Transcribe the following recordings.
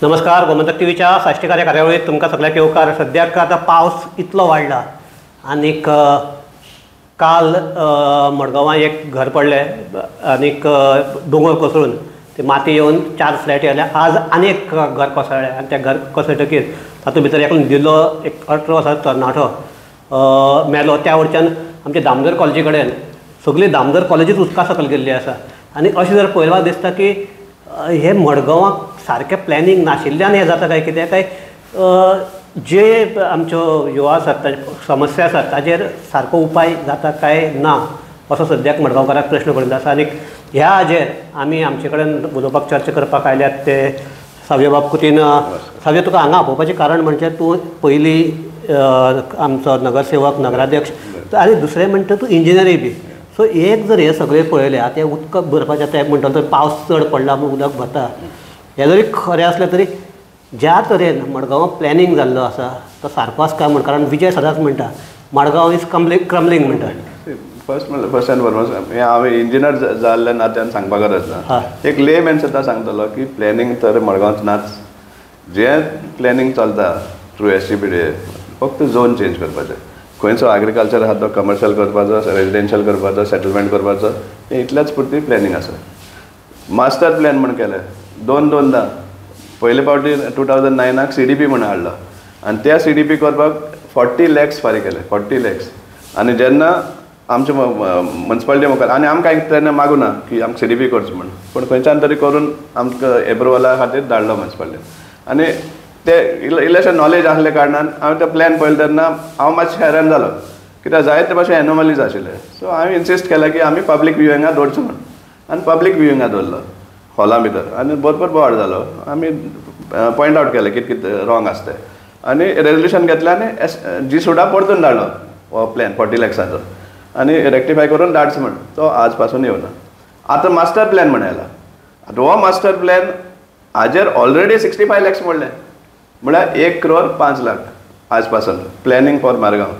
नमस्कार, गोमंतक टीव्हीच्या साश्टीकार या कार्यावळीत तुमकां सगळ्यांक येवकार. सद्याक आतां पावस इतलो वाडला आनीक काल मडगांवां एक घर पडलें आनीक दोंगर कोसळून ते माती येवन 4 फ्लॅट येयले. आज आनी एक घर कोसळ्ळें आनी तें घर कोसळटकीर तातूंत भितर एकलो न्हिदिल्लो एक 18 वर्सां तरणाटो मेलो. त्या वटच्यान आमच्या दामोदर कॉलेजी कडेन सगळी दामोदर कॉलेजीच उदका सकयल गेल्ली आसा. आनी अशें जर पळयल्यार दिसता की हे मडगांवाक सारकें प्लॅनिंग नाशिल्ल्यान हें जाता काय कितें काय जे आमच्यो ह्यो आसात समस्या आसात ताजेर सारको उपाय जाता काय ना असो सद्याक मडगांवकाराक प्रश्न पडिल्लो आसा. आनी ह्या हाजेर आमी आमचे कडेन उलोवपाक चर्चा करपाक आयल्यात ते सावयबाब कुतीन. सावय, तुका हांगा आपोवपाचें कारण म्हणजे तूं पयलीं आमचो नगरसेवक, नगराध्यक्ष आनी दुसरें म्हणटा तूं इंजिनियरूय बी. सो एक जर हें सगळें पळयलें आतां हें उदक भरपाचें आतां म्हणटा तर पावस चड पडला म्हूण उदक भरता हें जरी खरें आसलें तरी ज्या तरेन मडगांवां प्लॅनिंग जाल्लो आसा तो सारको आसा काय म्हण, कारण विजय सदांच म्हणटा मडगांव is crumbling म्हणटा. फर्स्ट म्हणल्यार फर्स्ट एंड फॉरमोस्ट हें हांव इंजिनियर जाल्ल्या नात्यान सांगपा गरज ना, एक लेमॅन सुद्दां सांगतलो की प्लॅनिंग तर मडगांवांत नाच. जें प्लॅनिंग चलता थ्रू SCPDA फक्त झोन चेंज करपाचें, खंयचो एग्रीकल्चर आसा तो कमर्शियल करपाचो, रेजिडेन्शियल करपाचो, सेटलमेंट करपाचो, हें इतल्याच पुरती प्लॅनिंग आसा. मास्टर प्लॅन म्हण केलें दोनदां. पयले फावटी 2009 CDP म्हण हाडलो आनी त्या CDP करपाक 40 लॅक्स फारीक केले, 40 लॅक्स. आनी जेन्ना आमचे मुन्सिपालिटी मुखार आनी आमकां तेन्ना मागूं ना की आमकां CDP करचो म्हण, पूण खंयच्यान तरी करून आमकां एप्रुवला खातीर धाडलो मुन्सिपालिटीन. आनी ते इल्लेशें नॉलेज आसल्या कारणान हांवें तो प्लॅन पळयलो तेन्ना हांव मातशें हैरान जालो कित्याक जायते भाशेन एनोमलीज आशिल्ले. सो हांवें इन्सिस्ट केलें की आमी पब्लीक व्युइंगा दवरचो म्हण, आनी पब्लीक व्युइंगा दवरलो हॉला भितर आनी भरपूर बोवाळ जालो. आमी पॉयंट आवट केलें कितें कितें रॉंग आसा तें आनी रेजोल्युशन घेतलें आनी जी सुद्दां परतून धाडलो हो प्लॅन 40 लॅक्साचो आनी रेक्टिफाय करून धाडचो म्हण. तो आज पासून येवना. आतां मास्टर प्लॅन म्हण आयला. आतां हो मास्टर प्लॅन हाजेर ऑलरेडी 65 लॅक्स मोडले, म्हळ्यार 1 करोड 5 लाख आज पासून प्लॅनिंग फॉर मारगांव.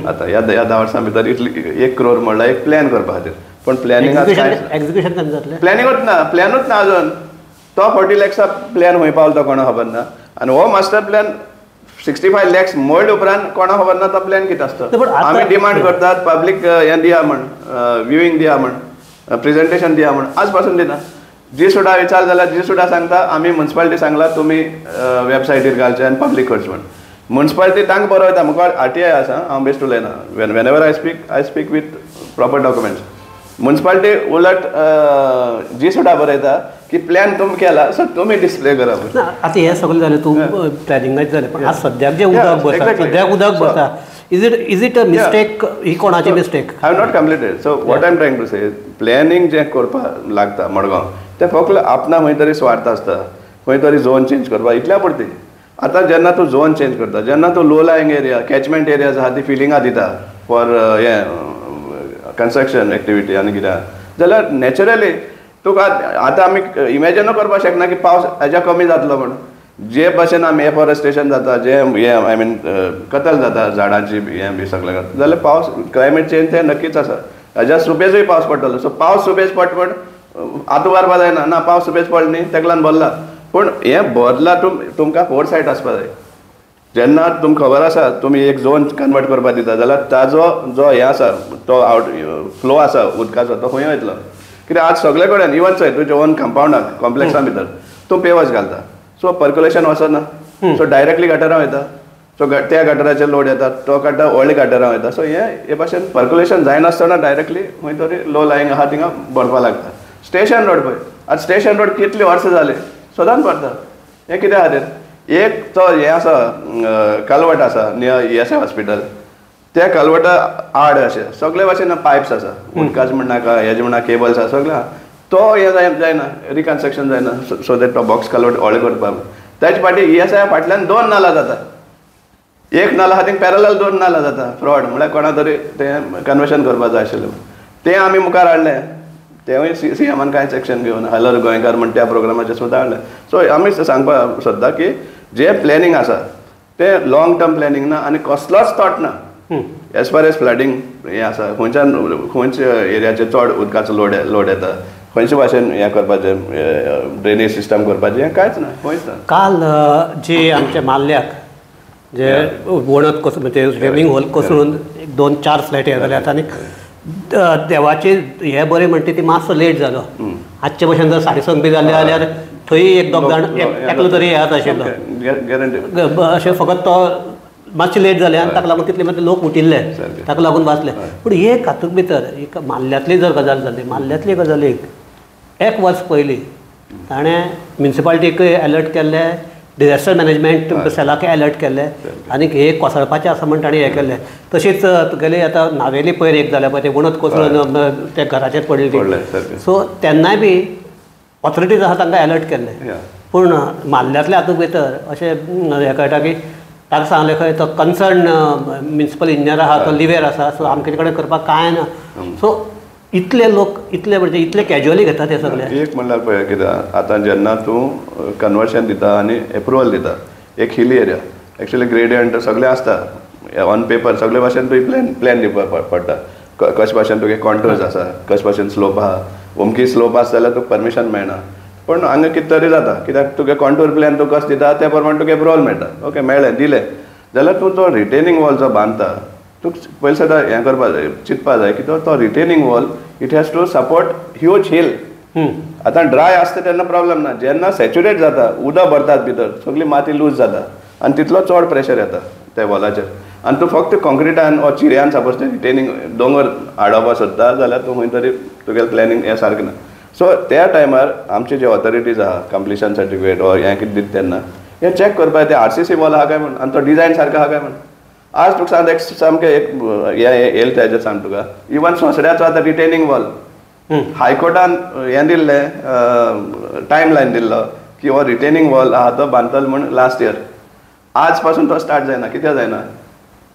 आतां ह्या 10 वर्सां भितर इतली 1 करोड म्हणल्यार एक प्लॅन करपा खातीर, पूण प्लॅनिंग एक्झिक्युशन केन्ना जातलें? प्लॅनिंगूच ना, प्लॅनूच ना अजून. तो 40 लॅक्सा प्लॅन खंय पावलो तो कोणा खबर ना. आनी हो मास्टर प्लॅन 65 लॅक्स मोडले उपरांत कोणा खबर ना तो प्लॅन कितें आसता. आमी डिमांड करतात पब्लीक हें दिया म्हण, व्युइंग दिया म्हण, प्रेजेंटेशन दिया म्हण, आज पासून दिना. जी सुद्दां विचार जाल्यार जी सुद्दां सांगता आमी मुन्सिपालिटी सांगला तुमी वेबसायटीर घालचे आनी पब्लीक करचे म्हण. मुन्सिपालिटी तांकां बरो वता, मुखार RTI आसा, हांव बेश्ट उलयना. Whenever I speak, I speak with proper documents. Municipality उलट जी सुद्दां बरयता की प्लॅन तुमी केला सो तुमी डिस्प्ले करा. आतां हें सगळें जालें तूं प्लॅनिंगाच जालें, पण आज सद्याक जें उदक भरता, सद्याक उदक भरता, is it a mistake? ही कोणाची mistake? I have not completed. So what I am trying to say, planning जें करपाक लागता मडगांव तें फक्त आपणा खंय तरी स्वार्थ आसता, खंय तरी झोन चेंज करपाक इतल्या पुरती. आतां जेन्ना तूं झोन चेंज करता, जेन्ना तूं low lying area, catchment areas आहा ती फिलिंगां दिता फॉर हें कन्स्ट्रक्शन एक्टिविटी आनी कितें जाल्यार नॅचरली तुका आतां आमी इमेजनूय करपाक शकना की पावस हेज्या कमी जातलो म्हण. जे भशेन आमी एफॉरेस्टेशन जाता, जे हें I mean कतल जाता झाडांची हें बी सगळें जाल्यार पावस क्लायमेट चेंज तें नक्कीच आसा. हेज्या सुबेजूय पावस पडटलो. सो पावस सुबेज पडट म्हण आतां उबारपा जायना, ना पावस सुबेज पडलो न्ही तेका लागून भरला. पूण हें भरला तुमकां फोरसायट आसपा जाय. जेन्ना तुमकां खबर आसा तुमी एक झोन कन्वर्ट करपाक दिता जाल्यार ताजो जो हें आसा तो आवट फ्लो आसा उदकाचो तो खंय वयतलो. कित्याक आज सगळे कडेन इवन चोय तुज्या ओन कंपावंडाक कॉम्प्लेक्सा भितर तूं पेवर्स घालता, सो पर्क्युलेशन वचना, सो डायरेक्टली गटरां वयता, सो त्या गटराचेर लोड येता, तो काडटा व्हडले गटरां वयता. सो हे भाशेन पर्क्युलेशन जायनासतना डायरेक्टली खंय तरी लो लायींग आसा थिंगा भरपाक लागता. स्टेशन रोड पळय, आतां स्टेशन रोड कितली वर्सां जालीं सदांच भरता. हें कित्या खातीर? एक तो हें आसा कलवट आसा नियर ESI hospital, त्या कलवटा आड अशें सगळे भाशेन पायप्स आसा, उदकाचें म्हणनाका, हेजें म्हणा केबल्स आसा सगळें आहा. तो हें जायना, रिकन्स्ट्रक्शन जायना सो that तो बॉक्स कलवट व्हडलें करपाक. ताजे फाटीं ESI फाटल्यान 2 नाला जाता, एक नाला आहा थिंग पॅरलल 2 नाला जाता फ्रॉड, म्हळ्यार कोणा तरी तें कन्वर्शन करपाक जाय आशिल्लें तें आमी मुखार हाडलें. तेंवूय CMन कांयच एक्शन घेवना. हॅलो गोंयकार म्हण त्या प्रोग्रामाचेर सुद्दां हाडलें. सो आमी सांगपाक सोदता की जें प्लॅनिंग आसा तें लॉंग टर्म प्लॅनिंग ना आनी कसलोच थॉट ना एज फार एज फ्लडिंग हें आसा, खंयच्यान खंयच्या एरियाचेर चड उदकाचो लोड येता, खंयचे भाशेन हें करपाचें, ड्रेनेज सिस्टम करपाचें, हें कांयच ना, खंयच ना. काल जी आमच्या माल्ल्याक जे वणत कोसळून म्हणजे रेलिंग होल कोसळून एक 2-4 फ्लॅट हे जाल्यात आनी देवाचे हे बरें म्हणटा ती मातसो लेट जालो. आजचे भशेन जर 6:30 बी जाल्ले जाल्यार थंय एक दोग जाण एकलो तरी येत आशिल्लो अशें. फकत तो मातशें लेट जालें आनी ताका लागून तितले मातशे लोक उठिल्ले, ताका लागून वाचले. पूण एक हातूंत भितर एक माल्ल्यांतली जर गजाल जाली, माल्ल्यांतली गजाल एक वर्स पयलीं ताणें म्युनिसिपालिटीकय एलर्ट केल्लें, डिझास्टर मॅनेजमेंट सेलाकय एलर्ट केल्लें आनी हे कोसळपाचें आसा म्हण ताणें हें केल्लें. तशीच तुगेली आतां नावेली पयर एक जाल्या पळय, ते वणत कोसळून ते घराचेर पडली ती. सो तेन्नाय बी ऑथॉरिटीज आसा तांकां एलर्ट केल्लें. पूण माल्ल्यांतल्या हातूंत भितर अशें हें कळटा की ताका सांगलें खंय तो कन्सर्न म्युनिसिपल इंजिनियर आसा तो लिवेर आसा, सो आमचे कडेन करपाक कांय ना. सो इतले लोक इतले म्हणजे इतले कॅज्युअली घेतात हे सगळे. एक म्हणल्यार पळय कितें, आतां जेन्ना तूं कन्वर्शन दिता आनी एप्रुवल दिता, एक हिली एरिया एक्चुअली ग्रेडियंट सगळें आसता ऑन पेपर, सगळे भाशेन तुवें प्लॅन दिवपाक पडटा. कशे भाशेन तुगे कॉन्टर्स आसा, कशे भाशेन स्लोप आहा, अमकी स्लोप आसा जाल्यार तुका परमिशन मेळना. पूण हांगा कितें तरी जाता कित्याक तुगे कॉन्टूर प्लॅन तूं कसो दिता त्या प्रमाणे तुका एप्रुवल मेळटा. ओके मेळ्ळें दिलें जाल्यार तूं तो रिटेनिंग वॉल जो बांदता तुका पयलीं सदां हें करपा जाय, चिंतपा जाय की तो retaining wall it has to support huge hill. आतां ड्राय आसता तेन्ना प्रॉब्लम ना, जेन्ना सॅच्युरेट जाता उदक भरतात भितर, सगळी माती लूज जाता आनी तितलो चड प्रेशर येता त्या वॉलाचेर. आनी तूं फक्त कॉन्क्रिटान वा चिऱ्यान सपोज तें रिटेनिंग दोंगर हाडोवपाक सोदता जाल्यार तूं खंय तरी तुगेलें प्लॅनिंग हें सारकें ना. सो त्या टायमार आमचे जे ऑथॉरिटीज आहा कंप्लिशन सर्टिफिकेट वा हें कितें दिता तेन्ना हें चॅक करपाक तें आरसीसी वॉल आहा काय म्हण आनी तो डिजायन सारको आहा काय म्हण. आज तुका सांगता एक सामकें एक हें येयलें तेजेर सांग तुका, इवन सोंसड्याचो आतां रिटेनिंग वॉल हायकोर्टान हें दिल्लें, टायम लायन दिल्लो की हो रिटेनिंग वॉल आहा तो बांदतलो म्हण लास्ट इयर. आज पासून तो स्टार्ट जायना. कित्याक जायना?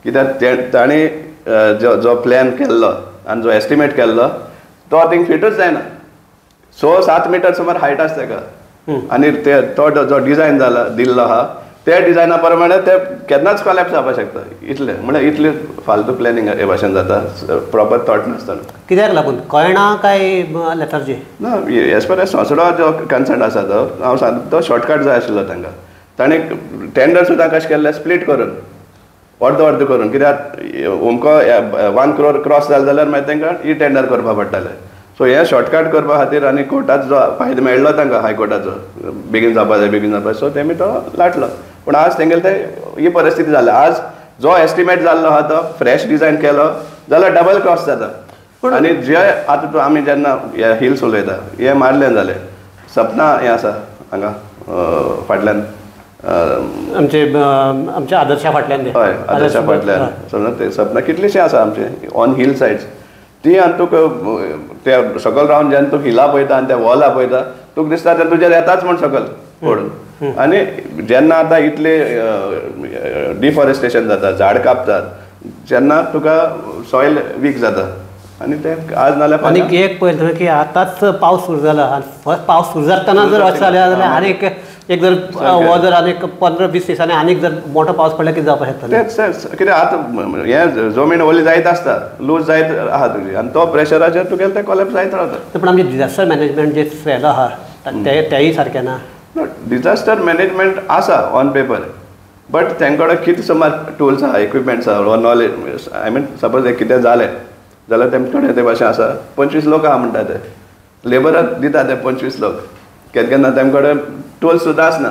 कित्याक तांणी जो प्लॅन केल्लो आनी जो एस्टिमेट केल्लो तो थिंग फिटूच जायना. 6-7 मिटर सुमार हायट आसा तेका आनी ते तो जो डिजायन जाला दिल्लो आहा त्या डिजायना प्रमाणे ते केन्नाच कॉलॅप्स जावपाक शकता. इतलें म्हणल्यार इतलें फालतू प्लॅनिंग हे भाशेन जाता, प्रॉपर थॉट नासतना. कित्याक लागून कळना काय लेथर्जी ना? एज पर एज सोंसडो जो कन्सर्न आसा तो हांव सांगता तो शॉर्टकट जाय आशिल्लो तांकां. ताणें टेंडर सुद्दां कशें केल्लें स्प्लीट करून अर्दो अर्दो करून, कित्याक अमको 1 crore cross जालें जाल्यार मागीर तांकां ई टेंडर करपाक पडटालें. सो हें शॉर्टकट करपा खातीर आनी कोर्टाचो जो फायदो मेळ्ळो तांकां हायकोर्टाचो बेगीन जावपा जाय बेगीन जावपा जाय, सो तेमी तो लाटलो. पूण आज तेंगेले ते ही परिस्थिती जाल्या. आज जो एस्टिमेट जाल्लो आहा तो फ्रेश डिजायन केलो जाल्यार डबल कॉस्ट जाता. आनी जे आतां आमी जेन्ना हे हिल्स उलयता हें मारलें जालें, सपना हें आसा हांगा फाटल्यान आमचे आमच्या आदर्शा फाटल्यान, हय आदर्शा फाटल्यान समजा ते सपना कितलीशीं आसा आमचे ऑन हिल सायड्स ती. आनी तुका ते सकयल रावन जेन्ना तुका हिला पळयता आनी त्या वॉला पळयता तुका दिसता ते तुजेर येताच म्हण सकयल पडून. आनी जेन्ना आतां इतले डिफॉरेस्टेशन जाता, झाड कापतात, जेन्ना तुका सॉयल वीक जाता आनी ते आज नाल्यार. आनी एक पळयलें तुवें की आतांच पावस सुरू जाला आनी पावस सुरू जातना जर अशें जालें जाल्यार आनी एक जर हो जर आनी 15-20 दिसांनी आनीक जर मोठो पावस पडल्यार कितें जावपाक शकता? तेच तेच कित्याक आतां हें जमीन ओली जायत आसता, लूज जायत आहा तुजी आनी तो प्रेशराचेर तुगेलें तें कॉलॅप्स जायत रावता. पूण आमचें डिजास्टर मॅनेजमेंट जें सेल आहा तेंय सारकें ना. डिजास्टर मॅनेजमेंट आसा ऑन पेपर, बट तेंचे कडेन कितें सुमार टुल्स आहा, इक्विपमेंट्स आहा वा नॉलेज. I mean suppose एक कितें जालें जाल्यार तेमचे कडेन ते भाशेन आसा 25 लोक आहा म्हणटा ते लेबराक दिता ते 25 लोक, केन्ना केन्ना तेमचे कडेन टुल्स सुद्दां आसना.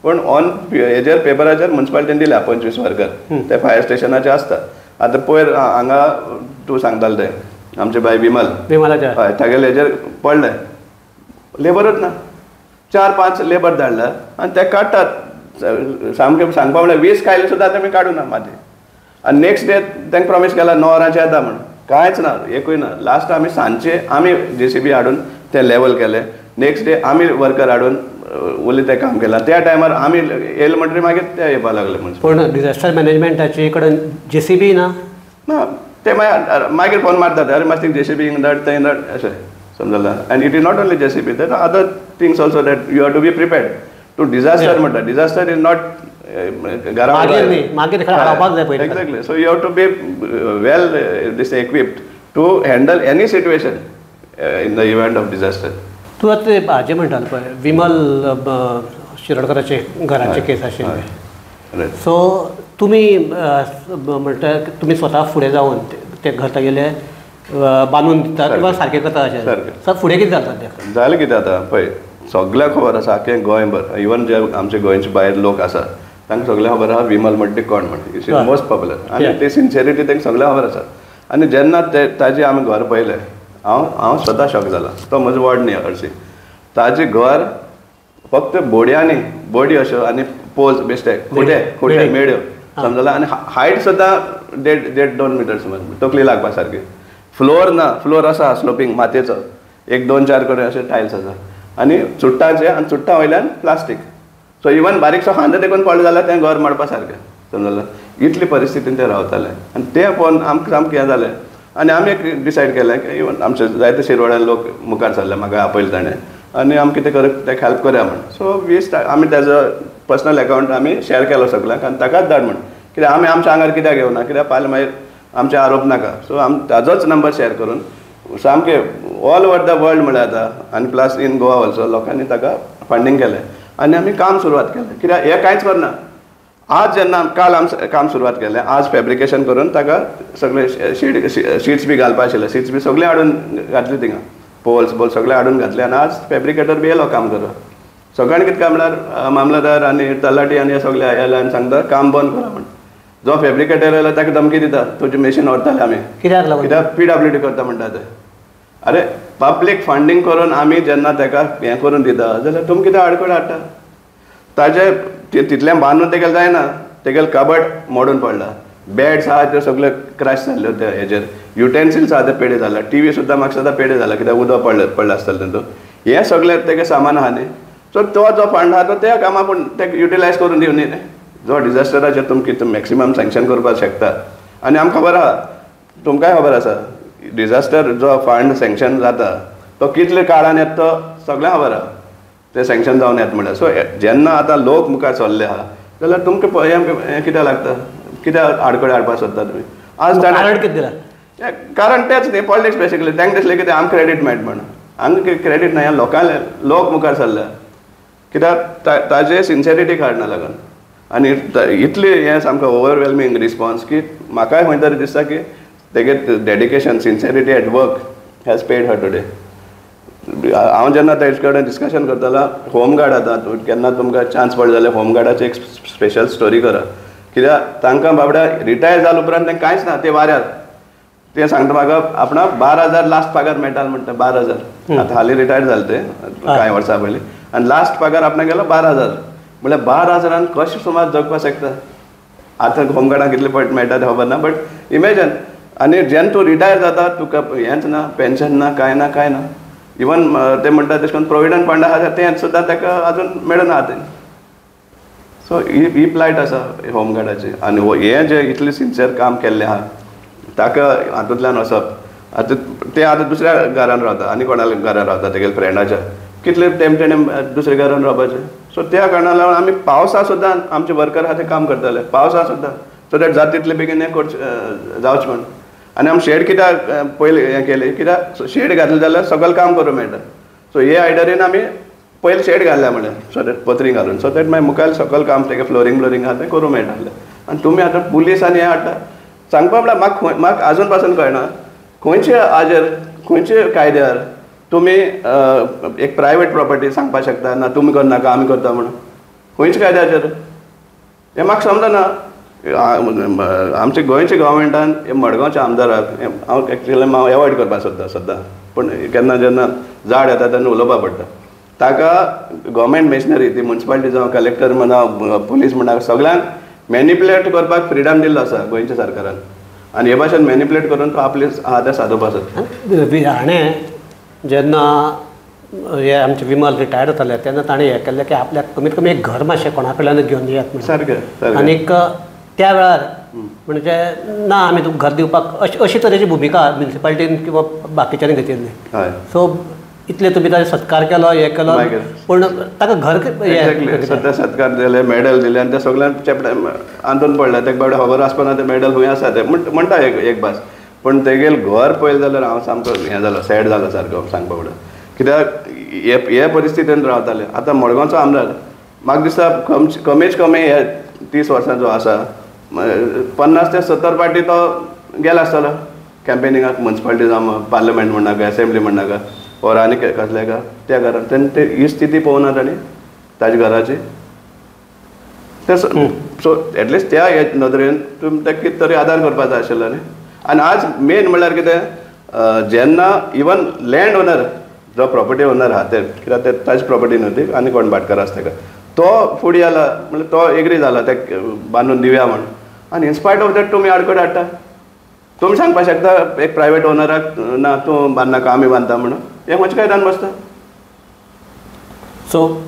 पूण ऑन हेजेर पेपराचेर म्युनिसिपालिटीन दिल्या 25 वर्कर ते फायर स्टेशनाचे आसता. आतां पयर हांगा तूं सांगतालो ते आमचे बाय विमल, हय तागेले हेजेर पडलें लेबरूच ना, 4-5 लेबर धाडल्या आनी ते काडटात सामकें सांगपा म्हणल्यार 20 खायले सुद्दां तेमी काडूना माती. आनी नेक्स्ट डे तांकां प्रॉमीस केला 9 वरांचेर येता म्हण, कांयच ना, एकूय ना. लास्ट आमी सांजचे आमी जेसीबी हाडून तें लेवल केलें. नेक्स्ट डे आमी वर्कर हाडून ओली तें काम केलां. त्या टायमार आमी येयले म्हणटकीर मागीर ते येवपा लागले. म्हणजे पूण डिजास्टर मॅनेजमेंटाचे कडेन जेसीबी ना ना ते मागीर मागीर फोन मारतात, अरे मातशें जेसीबी हिंग धाड थंय धाड अशें समजला. And it is not only JCB, there are other things also that you have to be prepared to disaster म्हणटा. डिजास्टर is not घरा मागीर हाडपाक जाय पयलीं. Exactly. So you have to be well this equipped to handle any situation in the event of disaster. तूं आतां हाजें म्हणटालो पळय विमल शिरोडकराचे घराचे केस आशिल्ले, सो तुमी म्हणटा तुमी स्वता फुडें जावन ते घर तागेले बांदून दिता किंवा सारकें करता अशें, सर फुडें कितें जाता तें? जालें कितें आतां पळय सगळ्यांक खबर आसा आख्खें गोंयभर, इवन जे आमचे गोंयचे भायर लोक आसा तांकां सगळ्यांक खबर आसा विमल म्हणटा कोण म्हण, is most popular, आनी ते सिन्सियरिटी तांकां सगळ्यांक खबर आसा. आनी जेन्ना ते ताजें आमी घर पळयलें हांव हांव स्वता शॉक जाला. तो म्हजो वॉर्ड न्ही हरशीं, ताजें घर फक्त बोडयांनी बोडी अश्यो आनी पोज बेश्टे खुटे खुटे मेड्यो समजला, आनी हायट सुद्दां देड देड 2 मिटर सुमार तकली लागपा सारकी. फ्लोर ना, फ्लोर आसा स्लोपींग मातयेचो, 1 2 4 कडेन अशे टायल्स आसा आनी चुट्टाचे, आनी चुट्टां वयल्यान प्लास्टीक. सो इवन बारीकसो खांदो तेकून पडलो जाल्यार तें घर मोडपा सारकें समजलें. इतले परिस्थितीन ते रावताले आनी तें पळोवन आमकां सामकें हें जालें. आनी आमी एक डिसायड केलें की इवन आमचे जायते शिरवड्यान लोक मुखार सरले, म्हाका आपयलें ताणें आनी आमी कितें करूं ताका हेल्प करया म्हण. सो we start, आमी ताजो पर्सनल एकावंट आमी शेअर केलो सगळ्यांक आनी ताकाच धाड म्हण, कित्याक आमी आमच्या आंगार कित्याक घेवना, कित्याक फाल्यां मागीर आमचे आरोप नाका. सो आमी ताजोच नंबर शेअर करून सामकें ऑल ओवर the world म्हळ्यार आतां आनी प्लस इन गोवा ऑल्सो लोकांनी ताका फंडींग केलें आनी आमी काम सुरवात केलें. कित्याक हें कांयच करना. आज जेन्ना काल आमी काम सुरवात केलें, आज फेब्रिकेशन करून ताका सगळे शिट्स बी घालपा आशिल्ले, शिट्स बी सगळे हाडून घातले थिंगा, पोल्स बोल सगळे हाडून घातले आनी आज फेब्रिकेटर बी येयलो काम करपाक. सगळ्यांनी कितें काय म्हळ्यार मामलदार आनी तलाटी आनी हे सगळे आयले आनी सांगता काम बंद करा म्हण. जो फेब्रिकेटर येयलो ताका धमकी दिता, तुजी मशीन व्हरताले आमी, कित्याक लागून, कित्याक PWD करता म्हणटा ते. अरे पब्लीक फंडींग करून आमी जेन्ना ताका हें करून दिता जाल्यार तुमी कितें आडखळ हाडटा. ताजे तितलें बांदून तेगेलें जायना, तेगेलें कबड मोडून पडला, बेड्स आहा त्यो सगळे क्रॅश जाल्ल्यो त्या हेजेर, युटेन्सिल्स आहा ते पेडे जाला, टीव्ही सुद्दां म्हाका सुद्दां पेडे जाला कित्याक उदक पडलें पडलें आसतलें तातूंत. हें सगळें तेगेलें सामान आहा न्ही. सो तो जो फंड आहा तो त्या कामां पूण ते युटिलायज करून दिवं न्ही. जो डिजास्टराचेर तुमकां कितें मॅक्सिमम सँक्शन करपाक शकता. आनी आमकां खबर आहा, तुमकांय खबर आसा, डिजास्टर जो फंड सँक्शन जाता तो कितले काळान येता तो सगळ्यांक खबर आहा, ते सँक्शन जावन येता म्हणल्यार. सो जेन्ना आतां लोक मुखार सरले आहा जाल्यार तुमकां हें कित्याक लागता, कित्याक आडखळ हाडपाक सोदता तुमी? आज कारण कितें दिलां? कारण तेंच न्ही, पॉलिटिक्स बेसिकली. तांकां दिसलें कितें आमकां क्रेडीट मेळटा म्हण, आमकां क्रेडीट ना, ह्या लोकांक लोक मुखार सरल्या कित्याक ताजे सिन्सियरिटी काडना लागून. आनी इतलें हें सामकें ओवरवेल्मिंग रिस्पॉन्स की म्हाकाय खंय तरी दिसता की तेगे dedication, sincerity at work has paid her today. हांव जेन्ना तेजे कडेन डिस्कशन करतालो, होमगार्ड आतां केन्ना तुमकां चान्स पडलो जाल्यार होमगार्डाची एक स्पेशल स्टोरी करा, कित्याक तांकां बाबड्या रिटायर जाल्या उपरांत तें कांयच ना, ते वाऱ्यार. ते सांगता म्हाका आपणाक 12,000 लास्ट पगार मेळटालो म्हणटा, 12,000. आतां हालीं रिटायर जाले ते कांय वर्सां पयलीं, आनी लास्ट पगार आपणाक गेलो 12,000. म्हणल्यार 12,000 कशें सुमार जगपाक शकता? आतां होमगार्डाक कितले पट मेळटा तें खबर ना, बट इमेजन. आनी जेन्ना तूं रिटायर जाता तुका हेंच ना, पेन्शन ना, कांय ना, कांय ना. इवन ते म्हणटा तशें करून प्रोविडंट फंड आसा तें सुद्दां ताका आजून मेळना तें. सो ही प्लायट आसा होमगार्डाची. आनी हें जें इतलें सिन्सियर काम केल्लें आहा ताका हातूंतल्यान वचप. आतां ते आतां दुसऱ्या घरान रावता आनी कोणाल्या घरान रावता तेगेल्या फ्रेंडाच्या, कितले तेम तेणें दुसऱ्या घरान रावपाचें. सो त्या कारणान लागून आमी पावसा सुद्दां आमचे वर्कर आहा ते काम करताले पावसा सुद्दां, सो that जाता तितले बेगीन हें करचें जावचें म्हण. आनी आमी शेड कित्याक पयलीं हें केलें, कित्याक शेड घातलें जाल्यार सगळें काम करूंक मेळटा. सो हे आयडियेन आमी पयलीं शेड घातल्या म्हणल्यार सो that पत्री घालून, सो that मागीर मुखार सकयल काम तेगे फ्लोरींग ब्लोरींग आहा तें करूंक मेळटा आसलें. आनी तुमी आतां पुलीस आनी हें हाडटा सांगपा म्हणल्यार म्हाका म्हाका आजून पासून कळना खंयचे हाजेर खंयचे कायद्यार तुमी एक प्रायवेट प्रॉपर्टी सांगपाक शकता ना तुमी करनाका आमी करता म्हणून, खंयच्या कायद्याचेर हें म्हाका समजना. आमच्या गोंयच्या गव्हर्मेंटान हे मडगांवच्या आमदाराक हांव एक्चुअली हांव एवॉयड करपाक सोदता सद्दां, पूण केन्ना जेन्ना जाड येता तेन्ना उलोवपाक पडटा. ताका गव्हर्मेंट मेशनरी ती मुन्सिपालिटी जावं कलेक्टर म्हणा पुलीस म्हणा सगळ्यांक मॅनिपुलेट करपाक फ्रिडम दिल्लो आसा गोंयच्या सरकारान, आनी हे भाशेन मॅनिपुलेट करून तो आपले आहा ते सादोवपाक सोदता. हाणें जेन्ना हे आमचे विमल रिटायर्ड जाताले तेन्ना ताणें हें केल्लें की आपल्याक कमीत कमी एक घर मातशें कोणा कडल्यान घेवन दियात म्हणून. सारकें. आनीक त्या वेळार म्हणजे ना आमी तुका घर दिवपाक अशी तरेची भुमिका म्युनिसिपालिटीन किंवा बाकीच्यांनी घेतिल्ली. सो इतले तुमी ताजो सत्कार केलो हें केलो, पूण ताका घर सद्या सत्कार दिले, मेडल दिले आनी ते सगळ्यांक चेपडे आंदोलन पडलें. तेका बाबडे खबर आसपाना तें मेडल खंय आसा तें म्हणटा एक भास, पूण तेगेलें घर पळयलें जाल्यार हांव सामको हें जालो, सॅड जालो सारको सांगपा फुडें. कित्याक हे परिस्थितीन रावताले. आतां मडगांवचो आमदार म्हाका दिसता कमीच कमी हे 30 वर्सां जो आसा 50 ते 70 पार्टी तो गेला आसतलो कॅम्पेनिंगाक, मुन्सिपालिटी जावं पार्लमेंट म्हणनाका, एसेंब्ली म्हणनाका, ओर आनी कसले का त्या घरान तेन्ना ते ही स्थिती पळोवना ताणी ताज्या घराची. सो एटलिस्ट त्या नदरेन तुमी तेका कितें तरी आदार करपा जाय आशिल्लो न्ही. आनी आज मेन म्हणल्यार कितें, जेन्ना इवन लँड ओनर जो प्रॉपर्टी ओनर आहा ते कित्याक ते ताजी प्रॉपर्टी न्हू ती आनी कोण भाटकार आसा तेका, तो फुडें आयला म्हणल्यार तो एग्री जाला ते बांदून दिवया म्हण, आनी इनस्पायट ऑफ that तुमी आडखळ हाडटा. तुमी सांगपाक शकता एक प्रायवेट ओनराक ना तूं बांदनाका आमी बांदता म्हणून, हें खंयच्या कायद्यान बसता? सो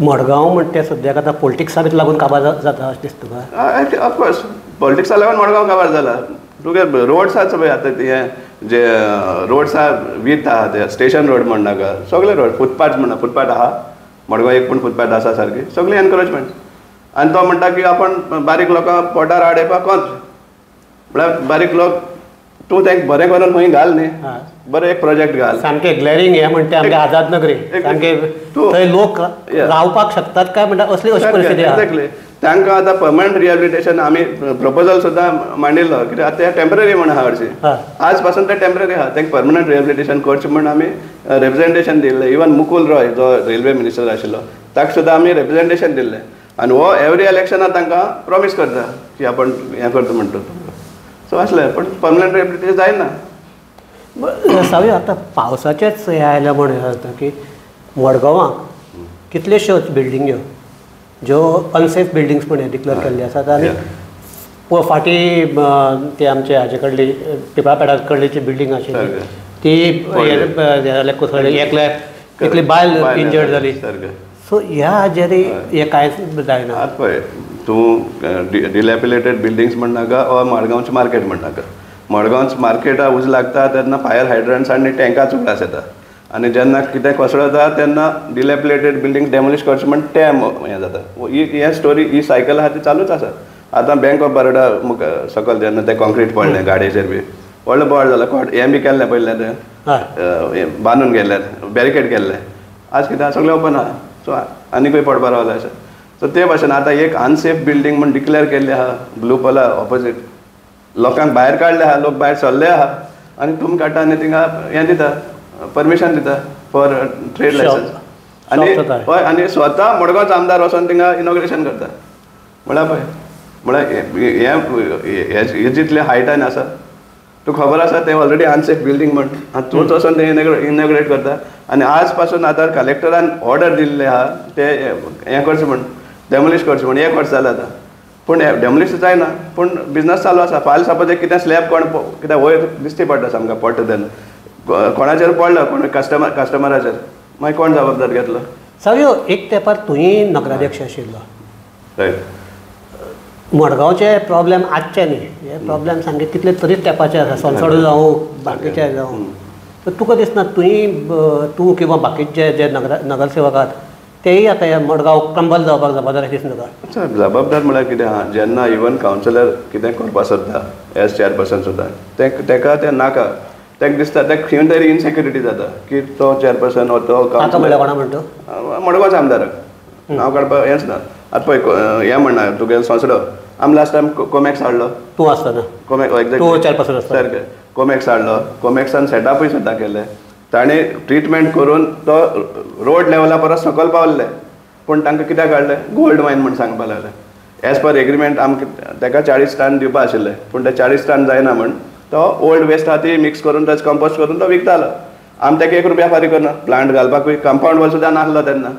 मडगांव म्हणटा तें सद्याक आतां पॉलिटिक्सा बी लागून काबार जाता अशें दिसता तुका? ऑफकोर्स पॉलिटिक्सा लागून मडगांव काबार जाला. तुगे रोड्स आसा पळय आतां हे जे रोड्स आहा वीथ आहा ते स्टेशन रोड म्हणनाका, सगळे रोड फुटपाथ म्हणना, फुटपाथ आहा मडगांव एक पूण फुटपाथ आसा सारकी, सगळी एनक्रोचमेंट. आनी तो म्हणटा की आपण बारीक लोकांक पोटार हाड येवपाक कोंत, म्हळ्यार बारीक लोक तूं तांकां बरें करून खंय घाल न्ही, बरें एक प्रोजेक्ट घाल सामकें ग्लॅरिंग हें म्हणटा आमगे आझाद नगरी सामकें थंय लोक रावपाक शकतात काय म्हणटा असली अशी परिस्थिती. एक्झॅक्टली तांकां आतां पर्मनंट रिहेबिलिटेशन आमी प्रपोजल सुद्दां मांडिल्लो, कित्याक आतां तें टेंपररी म्हण आहा हरशीं, आज पासून तें टेंपररी आहा, तांकां पर्मनंट रिहेबिलिटेशन करचें म्हण आमी रेप्रेजेंटेशन दिल्लें. इवन मुकुल रॉय जो रेल्वे मिनिस्टर आशिल्लो ताका सुद्दां आमी रेप्रेजेंटेशन दिल्लें, आनी हो एवरी इलेक्शनाक तांकां प्रॉमीस करता की आपण हें करता म्हणटा. सो आसलें पण पर्मनंट रिहेबिलिटेशन जायना. सावय आतां पावसाचेंच हें आयलें म्हण हें जाता की मडगांवां कितल्योश्योच बिल्डिंग्यो ज्यो अनसेफ बिल्डिंग्स म्हण डिक्लेअर केल्ले आसात, आनी फाटीं ते आमचे हाजे कडली पिपळापेडा कडली जी बिल्डींग आशिल्ली ती कोसळ्ळी, एकल्या एकली बायल इंजर्ड जाली. सो ह्या हाजेर हें कांयच जायना. आतां पळय तूं डिलॅपिलेटेड बिल्डिंग्स म्हणनाका वा मडगांवचें मार्केट म्हणनाका. मडगांवच मार्केटा उजो लागता तेन्ना फायर हायड्रंट्स आनी टँकाच उगडास येता, आनी जेन्ना कितें कोसळता तेन्ना डिलॅपिलेटेड बिल्डींग डेमोलिश करचें म्हण तें हें जाता. ही स्टोरी ही सायकल आहा ती चालूच आसा. आतां बँक ऑफ बरोडा मुखार सकयल जेन्ना तें कॉन्क्रीट पडलें गाडयेचेर बी व्हडलो बोवाळ जालो, हें बी केल्लें पयलें तें बांदून गेल्लें, बॅरिकेड केल्लें, आज कितें सगळें ओपन आहा. सो आनीकूय पडपा रावलें अशें. सो ते भाशेन आतां एक अनसेफ बिल्डींग म्हण डिक्लेअर केल्ली आहा ब्लू पला ऑपोजीट, लोकांक भायर काडले आहा, लोक भायर सरले आहा, आनी तुमी काडटा आनी थिंगा हें दिता, परमिशन दिता फॉर ट्रेड लायसन्स, आनी हय आनी स्वता मडगांवचो आमदार वचोन थिंगा इनॉग्रेशन करता. म्हळ्यार पळय म्हळ्यार हें जितलें हायटान आसा तुका खबर आसा तें ऑलरेडी अनसेफ बिल्डींग म्हण आनी तूंच वचोन तें इनॉग्रेट करता. आनी आज पासून आतां कलेक्टरान ऑर्डर दिल्लें आहा तें हें करचें म्हण, डेमोलिश करचें म्हण, एक वर्स जालें आतां, पूण डेमोलिश जायना, पूण बिजनस चालू आसा. फाल्यां सपोज एक कितें स्लॅब कोण कितें वयर दिश्टी पडटा सामकें पडटा तेन्ना कोणाचेर पडलो, कोण कस्टमराचेर, मागीर कोण जबाबदार घेतलो? सावयो एक तेंपार तुंय नगराध्यक्ष आशिल्लो, रायट. मडगांवचे प्रॉब्लेम आजचे न्ही, हे प्रॉब्लेम सामके कितले तरीच तेंपाचे आसा, सोनसडो जावं बाकीचे जावं. तर तुका दिसना तुंय तूं किंवा बाकीचे जे नगरसेवक आहात तेय आतां हे मडगांव क्रंबल जावपाक जबाबदार अशें दिसना तुका? जबाबदार म्हळ्यार कितें आहा, जेन्ना इवन कावन्सिलर कितें करपाक सोदता एज चेअरपर्सन सुद्दां तेका तें नाका, ताका दिसता ताका खंय तरी इनसेक्युरिटी जाता की तो चेअरपर्सन हो तो कावन्सिलर. कोणा म्हणटा? मडगांवच्या आमदाराक नांव काडपाक हेंच ना. आतां पळय हें म्हणना तुगेलो सोंसडो आमी लास्ट टायम कोमॅक्स हाडलो, तूं आसतना कोमॅक्स तूं चेअरपर्सन आसतना सारकें कोमॅक्स हाडलो, कोमॅक्सान सेटअपूय सुद्दां केलें, ताणें ट्रिटमेंट करून तो रोड लेवला परस सकयल पावल्ले, पूण तांकां कित्याक काडलें? गोल्ड मायन म्हण सांगपाक लागले. एज पर एग्रीमेंट आमकां ताका 40 टन दिवपा आशिल्लें, पूण ते 40 टन जायना म्हण तो ओल्ड वेस्ट आहा ती मिक्स करून ताचें कंपोस्ट करून तो विकतालो. आमी ताका 1 रुपया फारीक करना, प्लांट घालपाकूय कंपावंड वॉल सुद्दां नासलो तेन्ना,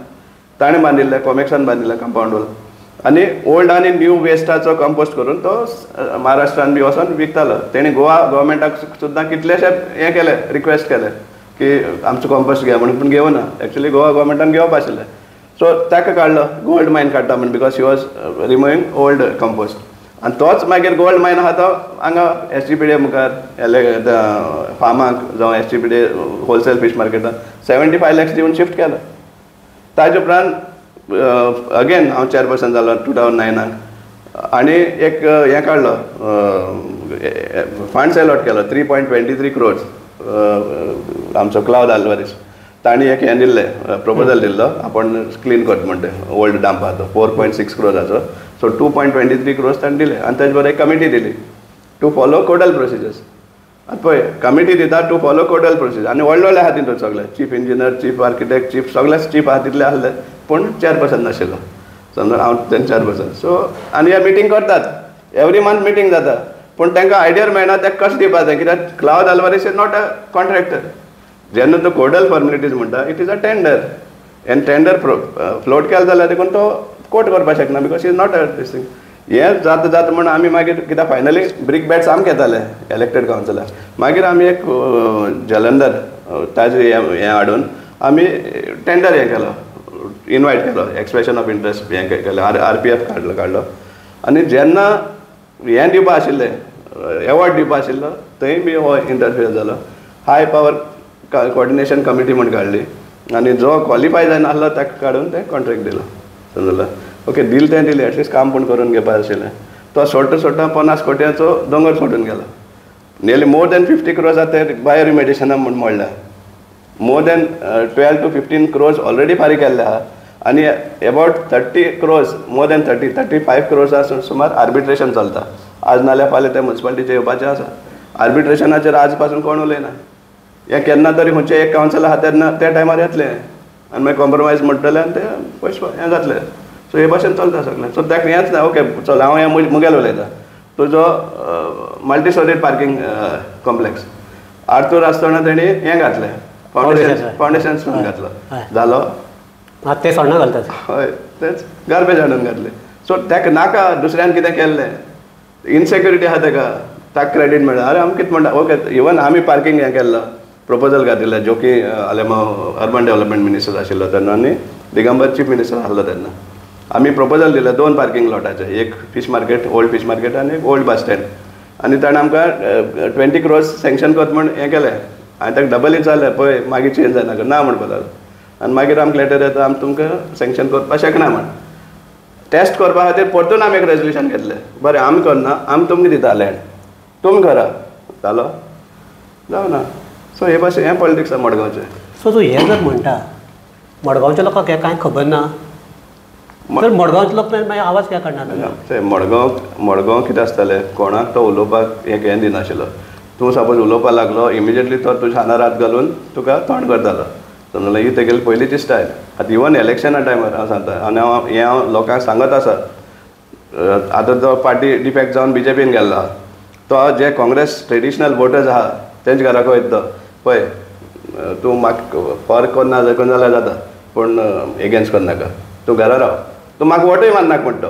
ताणें बांदिल्लें, कोमॅक्सान बांदिल्लें कंपावंड वॉल, आनी ओल्ड आनी न्यू वेस्टाचो कंपोस्ट करून तो महाराष्ट्रान बी वचोन विकतालो. तेणी गोवा गव्हर्मेंटाक सुद्दां कितलेशे हें केलें, रिक्वेस्ट केलें की आमचो कंपोस्ट घेया म्हणून, पूण घेवना. एक्चुअली गोवा गव्हर्मेंटान घेवप आशिल्लें. सो ताका काडलो गोल्ड मायन काडटा म्हण, because he was removing old compost. आनी तोच मागीर गोल्ड मायन आहा तो हांगा एस जी पी डी मुखार फार्माक जावं S G P D wholesale fish मार्केटान 75 लॅक्स दिवन शिफ्ट केलो. ताजे उपरांत अगेन हांव चेअरपर्सन जालो 2009 आनी एक हें काडलो, फंड्स एलॉट केलो 3.23 क्रोर्स आमचो क्लावद आल्वारीस. तांणी एक हें दिल्लें प्रपोजल दिल्लो आपण क्लीन करता म्हणटा ओल्ड डंप आहा तो 4.6 क्रोजाचो. सो 2.23 क्रोज ताणें दिले आनी ताजे बरोबर एक कमिटी दिली टू फॉलो कोडल प्रोसिजर्स. आतां पळय कमिटी दिता टू फॉलो कोडल प्रोसिजर आनी व्हडले व्हडले आहा तितून सगळे chief engineer, chief architect, chief सगळे चीफ आहा तितले आसले पूण चेअरपर्सन नाशिल्लो समजा हांव तें चेअरपर्सन. सो आनी हे मिटींग करतात एवरी मंथ मिटींग जाता पूण तांकां आयडिया मेळना तें कशें दिवपाचें कित्याक Claude Alvares is not a contractor. जेन्ना तूं कोडल फॉर्मेलिटीज म्हणटा it is a tender and tender float केलो जाल्यार देखून तो कोट करपाक शकना because is not a this thing. हें जाता जाता म्हण आमी मागीर कित्याक फायनली ब्रीक बॅट्स आमकां येताले इलेक्टेड कावन्सिलर. मागीर आमी एक जलंधर ताजे हें हाडून आमी टेंडर हें केलो इनवायट केलो एक्सप्रेशन ऑफ इंट्रस्ट हें केलें RPF काडलो आनी जेन्ना हें दिवपा आशिल्लें एवॉर्ड दिवपा आशिल्लो थंय बी हो इंटरफियर जालो. हाय पावर कोऑर्डिनेशन कमिटी म्हण काडली आनी जो क्वॉलिफाय जायना आसलो ताका काडून तें कॉन्ट्रॅक्ट दिलो समजलो. ओके दिल तें दिलें एटलिस्ट काम पूण करून घेवपा आशिल्लें. तो सोडटा सोडटा 50 कोट्यांचो दोंगर सोडून गेलो. नियरली मोर दॅन 50 क्रोज आतां ते बायो रिमेडिशना म्हूण मोडल्या. More than 12 to 15 crores already फारीक केल्ले आहा आनी about 30 crores more than 30-35 crores सुमार आर्बिट्रेशन चलता. आज नाल्यार फाल्यां ते मुन्सिपालिटीचें येवपाचें आसा. आर्बिट्रेशनाचेर आज पासून कोण उलयना. हें केन्ना तरी खंयचें एक कावन्सिल आहा तेन्ना त्या टायमार येतलें आनी मागीर कॉम्प्रोमायज म्हणटलें आनी ते पयशे हें जातलें. सो हे भाशेन चलता सगळें. सो ताका हेंच ना ओके चल हांव हें मुगेल उलयता तुजो multi storeyed parking complex Arthur आसतना तेणी हें घातलें फावंडेशन स्टोन घातलो जालो ते सोडणा घालतात हय तेच गार्बेज हाडून घातले. सो ताका नाका दुसऱ्यान कितें केल्लें इनसेक्युरिटी आहा ताका ताका क्रेडीट मेळ्ळा. अरे आमी कितें म्हणटा ओके इवन आमी पार्कींग हें केल्लो प्रपोजल घातिल्लें Joki Alemao urban development minister आशिल्लो तेन्ना आनी दिगंबर चीफ मिनिस्टर आसलो तेन्ना आमी प्रपोजल दिलें 2 पार्कींग लॉटाचें एक fish market old fish market आनी एक ओल्ड बस स्टँड आनी ताणें आमकां 20 क्रोज सँक्शन करता म्हूण हें केलें आनी ताका डबल विचारलें पळय मागीर चेंज जायना ना म्हणपाक लागलो आनी मागीर आमकां लेटर येता आमी तुमकां सँक्शन करपाक शकना म्हण. टेस्ट करपा खातीर परतून आमी एक रेजोल्युशन घेतलें बरें आमी करना आमी तुमकां दिता लँड तुमी करा जालो जावना. सो हे भाशेन हें पॉलिटिक्स आसा मडगांवचें. सो तूं हें जर म्हणटा मडगांवच्या लोकांक हें कांय खबर ना तर मडगांवचे लोक मागीर आवाज कित्याक काडना? ते मडगांव कितें आसतालें कोणाक तो उलोवपाक एक हें दिनाशिल्लो. तूं सपोज उलोवपाक लागलो इमिजिएटली तो तुज्या खांदार हात घालून तुका तोंड करतालो समजलें. ही तेगेली पयलींची स्टायल. आतां इवन इलेक्शना टायमार हांव सांगता आनी हांव हें हांव लोकांक सांगत आसा आतां तो पार्टी डिफेक्ट जावन BJPन गेल्लो आहा तो जे काँग्रेस ट्रेडिशनल वोटर्स आहा तेंच्या घराक वयता तो पळय तूं म्हाका फॉर करना जाल्यार जाता पूण एगेन्स्ट करनाका तूं घरा राव तूं म्हाका वोटूय मारनाका म्हणटा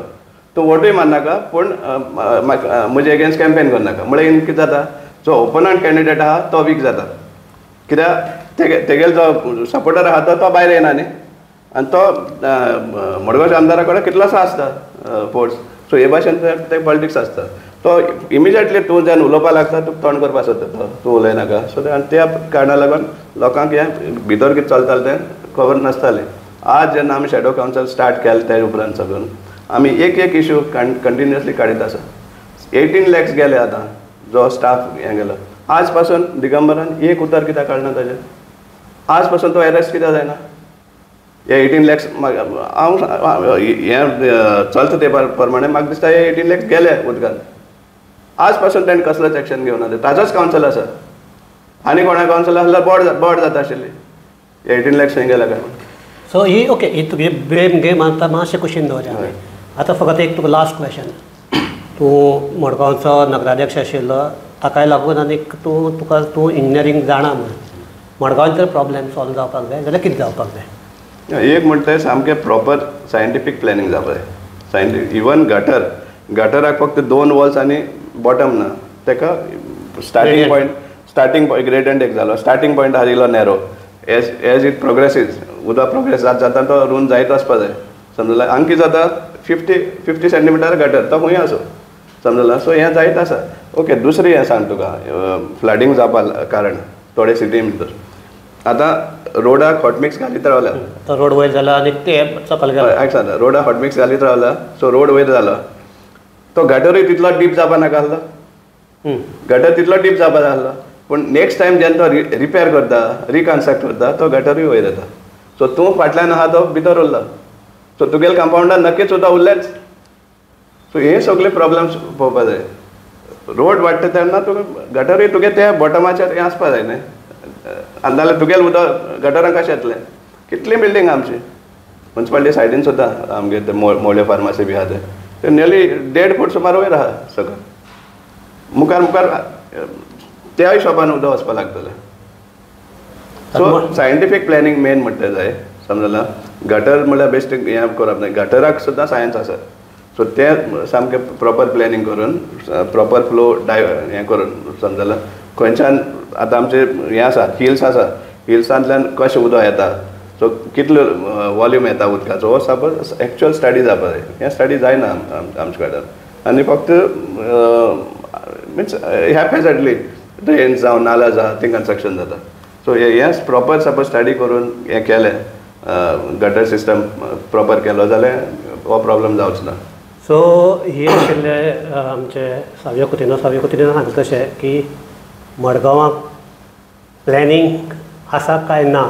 तूं वोटूय मारनाका पूण म्हाका म्हजे एगेन्स्ट कॅम्पेन करनाका. म्हळ्यार कितें जाता जो ओपोनंट कॅन्डिडेट आहा तो वीक जाता कित्याक तेगेलो जो सपोर्टर आहा तो भायर येना न्ही आनी तो मडगांवच्या आमदारा कडेन कितलोसो आसता फोर्स. सो हे भाशेन ते पॉलिटिक्स आसता. तो इमिजिएटली तूं जेन्ना उलोवपाक लागता तुका तोंड करपाक सोदता तो तूं उलयनाका. सो आनी त्या कारणा लागून लोकांक हें भितर कितें चलतालें तें खबर नासतालें. आज जेन्ना आमी शॅडो कावन्सिल स्टार्ट केलें त्या उपरांत सगळें आमी एक एक इशू कंटिन्युअसली काडीत आसा. 18 लॅक्स गेले आतां जो स्टाफ हें गेलो आज पासून दिगंबरान एक उतर कित्याक काडना ताजेर आज पासून तो एरेस्ट कित्याक जायना? हे 18 लॅक्स हांव हें चलता ते प्रमाणे म्हाका दिसता हे 18 लॅक्स गेले उदकान. आज पासून ताणें कसलोच एक्शन घेवना. ताजोच कावन्सिल आसा आनी कोणा कावन्सिल आसल्यार बोड जाता आशिल्ली 18 लॅक्स खंय गेले काय. सो ही ओके ही तुगे ब्लेम गेम आतां मातशें कुशीन दवरया. आतां फकत एक तुका लास्ट क्वेशन. तूं मडगांवचो नगराध्यक्ष आशिल्लो ताकाय लागून आनी तूं तुका तूं इंजिनियरींग जाणा म्हूण मडगांवचो प्रॉब्लेम सॉल्व जावपाक जाय जाल्यार कितें जावपाक जाय? एक म्हणटा सामकें प्रॉपर सायंटिफीक प्लॅनिंग जावपाक जाय. सायंटिफीक इवन गटर गटराक फक्त 2 वॉल्स आनी बॉटम ना ताका स्टार्टींग पॉयंट ग्रेडियंट एक जालो स्टार्टींग पॉयंट आहा इलो नॅरो एज it प्रोग्रेसीज उदक प्रोग्रेस जात जाता तो रून जायत वचपा जाय समजला. आमकां कितें जाता 50 सेंटीमिटर गटर तो खंय आसूं समजला. सो हें जायत आसा. ओके दुसरें हें सांग तुका फ्लडिंग जावपा कारण थोडे सिटी भितर आतां रोडाक हॉटमिक्स घालीत रावल्या तो रोड वयर जाला आनी ते सकयल गेला. आयक सांगता रोडाक हॉटमिक्स घालीत रावला सो रोड वयर जालो तो गटरूय तितलो डीप जावपा नाका आसलो गटर तितलो डीप जावपा जाय आसलो. पूण नेक्स्ट टायम जेन्ना तो रिपेर करता, रिकन्स्ट्रक्ट करता, तो गटरूय वयर येता. सो तूं फाटल्यान आहा तो भितर उरला, सो तुगेले कंपाउंडान नक्कीच उदक उरलेंच. सो हे सगळे प्रॉब्लम्स पळोवपा जाय. रोड वाडटा तेन्ना तुका गटरूय तुगे त्या बॉटमाचेर हें आसपा जाय न्ही, आनी नाल्यार तुगेलें उदक गटरान कशें येतलें. कितली बिल्डींग आमची मुन्सिपालिटी सायडीन सुद्दां आमगे ते मोळे फार्मासी बी आहा ते नियरली 1.5 फूट सुमार वयर आहा सकयल. मुखार मुखार त्या हिशोबान उदक वचपाक लागतलें. सो सायंटिफीक प्लॅनिंग मेन म्हणटा जाय, समजला. गटर म्हणल्यार बेश्टें हें करप न्हय, गटराक सुद्दां सायन्स आसा. सो तें सामकें प्रॉपर प्लॅनिंग करून प्रॉपर फ्लो डाय हें करून, समजला. खंयच्यान आतां आमचे हें आसा, हिल्स आसा, हिल्सांतल्यान कशें उदक येता, सो कितलो वॉल्यूम येता उदकाचो, हो सपोज एक्चुअल स्टडी जावपा जाय. हें स्टडी जायना आमचे कडेन. आनी फक्त मिन्स हॅपहॅझर्डली ड्रेन्स जावं नाला जावं थंय कन्स्ट्रक्शन जाता. सो हें प्रॉपर सपोज स्टडी करून हें केलें, गटर सिस्टम प्रॉपर केलो जाल्यार हो प्रॉब्लम जावचो ना. सो हे आशिल्ले आमचे सावियो कुतिन्हो. सावियो कुतिन्होन सांगलें तशें की मडगांवाक प्लॅनिंग आसा काय ना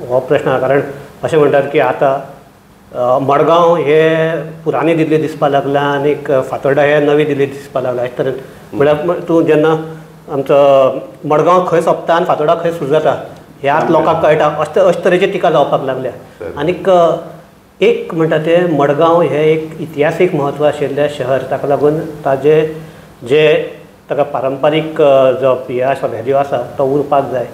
हो प्रश्न आसा. कारण अशें म्हणटात की आतां मडगांव हे पुरानी दिल्ली दिसपाक लागलां आनीक फातोर्डा हे नवी दिल्ली दिसपाक लागला. अशें तरेन म्हळ्यार तूं जेन्ना आमचो मडगांव खंय सोंपता आनी फातोर्डा खंय सुरू जाता हे आतां लोकांक कळटा, अशे तरेची टिका जावपाक लागल्या. आनीक एक म्हणटा तें मडगांव हें एक इतिहासीक म्हत्व आशिल्लें शहर, ताका लागून ताजे जे ताका पारंपारीक जो हें आसा, व्हॅल्यू आसा तो उरपाक जाय.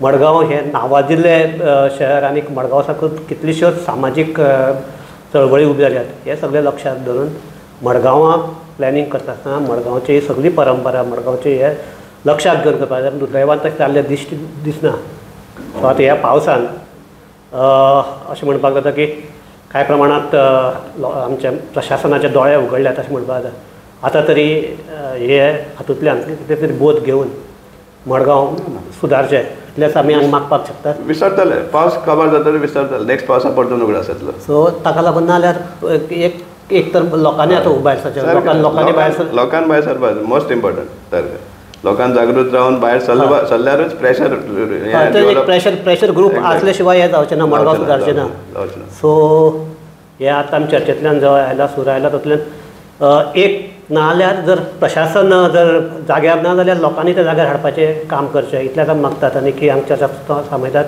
मडगांव हें नांवाजिल्लें शहर आनीक मडगांव साकून कितल्योश्योच सामाजीक चळवळी उब्यो जाल्यात. हें सगळें लक्षांत धरून मडगांवाक प्लॅनिंग करता आसतना मडगांवची सगळी परंपरा, मडगांवची हें लक्षांत घेवन करपाक जाय. दुर्दैवान तशें जाल्लें दिसना. सो आतां ह्या पावसान अशें म्हणपाक जाता की कांय प्रमाणांत आमच्या प्रशासनाचे दोळे उगडल्यात अशें म्हणपाक जाता. आतां तरी हे हातूंतल्यान कितें तरी बोध घेवन मडगांव सुदारचें इतलेंच आमी हांगा मागपाक शकतात. विसरतले पावस कबर जातले, विसरतले नेक्स्ट पावसा परतून उगडास येतलो. सो ताका लागून ना जाल्यार एक एक तर लोकांनी आतां भायर सरचें, लोकांनी भायर सर, लोकांनी भायर सरपाक मोस्ट इम्पोर्टंट. सारकें लोकांक जागृत रावन भायर सरल्यारूच प्रेशर, प्रेशर ग्रूप आसले शिवाय हें जावचें ना, मडगांव सुदारचें ना. सो हे आतां आमी चर्चेंतल्यान जो आयला सूर आयला तातूंतल्यान एक नाजाल्यार जर प्रशासन जर जाग्यार ना जाल्यार लोकांनी त्या जाग्यार हाडपाचें काम करचें इतलेंच आमी मागतात. आनी की आमची चर्चा सांबळटात.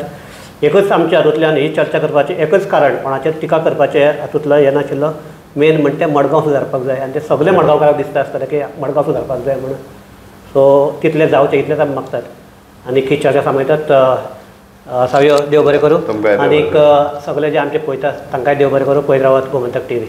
एकूच आमच्या हातूंतल्यान ही चर्चा करपाचें एकूच कारण, कोणाचेर टिका करपाचें हातूंतलो हें नाशिल्लो. मेन म्हणटा तें मडगांव सुदारपाक जाय आनी तें सगळें मडगांवकारांक दिसता आसतलें की मडगांव सुदारपाक जाय म्हणून. सो तितलें जावचें इतलेंच आमी मागतात. आनी ही चर्चा सांबळटात. सावियो देव बरें करूं आनीक सगळे जे आमचे पळयतात तांकांय देव बरें करूं. पळयत रावात गोमंतक टीव्ही.